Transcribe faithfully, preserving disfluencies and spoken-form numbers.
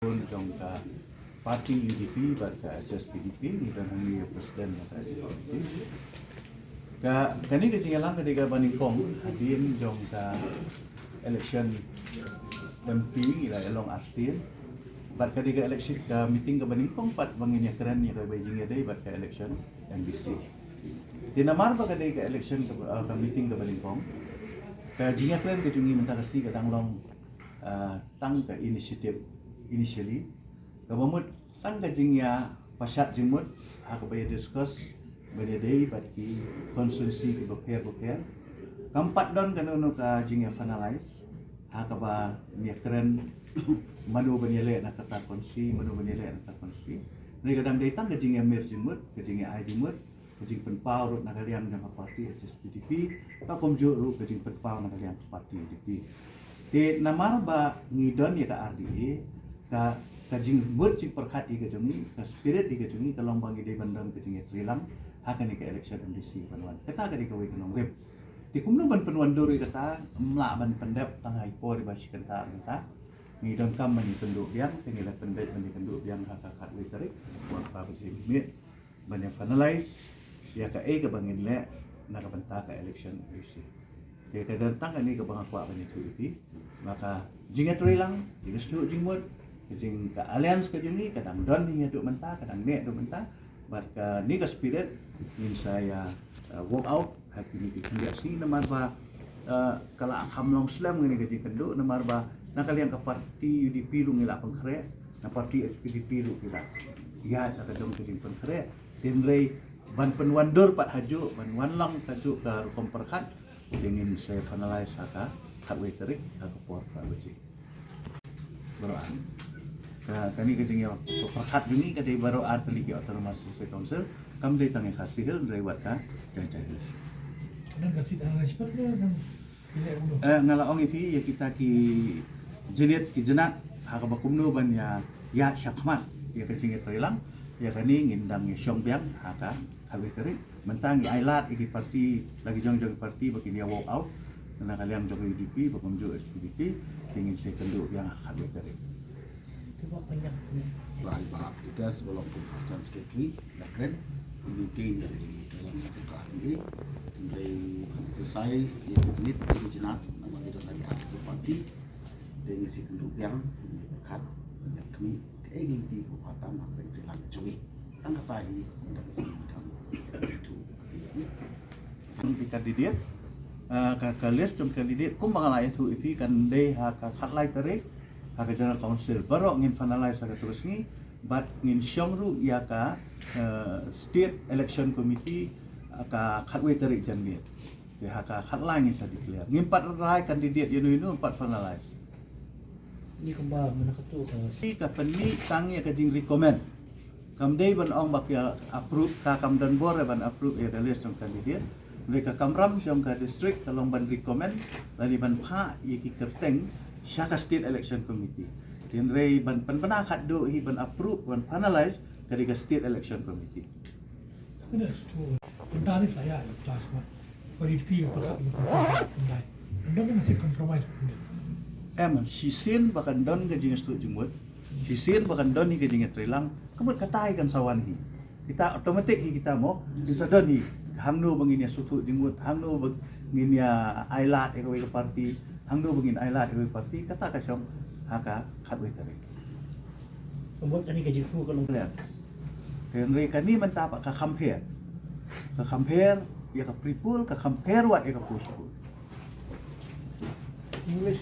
Jong ka party U D P bad ka H S P D P, ngi don hangne ïa president ka H S P D P. Ka, kane ka jingïalang ka dei kaba nyngkong hadien jong ka election M P ngi la ïalong arsien. Bad ka dei ka election, ka meeting kaba nyngkong pat ba ngin ïakren ïa kaba ïadei bad ka election M D C. Te namar ba ka dei ka election ka, ah, ka meeting kaba nyngkong, ka jingïakren ka jong ngi mynta ka sngi ka dang long, ah, tang ka initiative initially, kaba mut tang ka jingïapashat jingmut ha kaba ïa discuss ban ïadei bad ki constituency kiba pher ba pher. Kam pat don kano kano ka jingïa finalize ha kaba ïakren mano ban ïaleh na kata constituency, mano ban ïaleh na kata constituency. Hynrei ka dang dei tang ka jingïamir jingmut, ka jingïa-ai jingmut, ka jingpynpaw ruh na ka liang jong ka party H S P D P, ka kumjuh ruh ka jingpynpaw na ka liang ka party U D P. Te namar ba ngi don ïa ka R D A, ka, ka jingmut jingpyrkhat ïa ka jong ngi, ka spirit ïa ka jong ngi ka long ba ngi dei ban don ka jingïatreilang ha kane ka election M D C ban wan. Kata ka dei kawei ka nongrim. Te kumno ban pynwandur ïa kata, ym lah ban pyndep tang ha i por iba shi kynta ar kynta. Ngi donkam ban ïakynduh biang, te ngi la pyndep ban ïakynduh biang ha ka khatwei tarik, wan ka ba jingmih ban ïa finalize ïa kaei kaba ngin leh na ka bynta ka election M D C. Te ka don tang kane kaba nga kwah ban ïathuh ïa phi, ba ka jingïatreilang, jingsngewthuh jingmut, ka jing, ka alliance ka jong ngi ka dang don hi haduh mynta, ka dang neh haduh mynta. Bad kane ka spirit ngin sa ïa, uh, work out ha kine ki khyndiat sngi namar ba, uh, ka la kham long slem kane ka jingkynduh namar ba na ka liang ka party U D P ruh ngi la pynkhreh, na party H S P D P ruh ki la ïaid na ka jong ka jingpynkhreh. Hynrei ban pynwandur pat hajuh, ban wanlang hajuh ka rukom pyrkhat, te ngin sa finalize ha ka khatwei tarik ha ka por phra baje. Baroh ar. Ka, kane ka jingïapyrkhat jong ngi ka dei baroh ar tylli ki Autonomous District Council, kam dei tang ïa Khasi Hills, hynrei wat ka Jaintia Hills. Ka don ka seat arrangement ne don Eh, nga la ong ïa phi ïa kita ki jinit ki jinat ha kaba kumno ban ïa, ïa shakhmat ïa ka jingïatreilang, ïa kane ngin dang ïa shong biang ha ka khatwei tarik. Mynta ngi ailad ïa ki party, la ki jong jong ki party ba kin ïa walk out na ka liang jong ka U D P ba kumjuh H S P D P, te ngin sa ïakynduh biang ha ka khatwei tarik. Te ba pynjah. Ba, ba, ita sebelum Assistant Secretary. La kren, ïa ka jingïatreilang ka R D A, hynrei emphasize ïa ka jingit ka jinat namar ngi don lagi article forty. Te ngi sa ïakynduh biang, ngi pyrkhat ban ïakhmih kaei ka lynti kaba tam ha ka jingïatreilang jong ngi. Tang kata hi, tang ka sngi tam. Tang ki candidate, ah, ka, ka list jong candidate kumba nga la ïathuh ïa phi kan dei ha ka khatlai tarik ha ka General Council. Baroh ngin finalize ha katu ka sngi bad ngin shong ruh ïa ka, eh, State Election Committee, eh, ka khatwei tarik janmiet. Te ha ka khatlai ngin sa declare. Ngim pat rai candidate ïano ïano, ngim pat finalize. Ni kumba mynta katu ka, ni ka pynmih tang ïa ka jingrecommend. Kam dei ban ong ba ka approve, ka kam don bor ban approve ïa ka list jong candidate. Hynrei ka kamram jong ka district ka long ban recommend lane ban phah ïa ki kyrteng sha ka State Election Committee. Hynrei ban pynbna khatduh hi ban approve, ban finalize ka dei ka State Election Committee. Ka dei stu, pynta ni saya, jas ma. Bari pi ka pyrkhat, ka pyrkhat, pynta. Pynta ni masih compromise, pynta. Em, shisien ba kan don ka jingïasngewthuh jingmut. Shisien ba kan don hi ka jingïatreilang, ka mut kata hi kan sa wan hi. Kita automatic hi kita mo, kin sa don hi. Hangno ba ngin ïasngewthuh jingmut, hangno ba ngin ïa ailad ïa kawei ka party, hangno ba ngin ailad ïa kawei ka party, kata ka shong ha ka khatwei tarik. Ka mut kane ka jingthmu ka long. Hynrei kane mynta pat ka compare. Ka compare ïa ka pre-poll, ka compare wat ïa ka post-poll. English.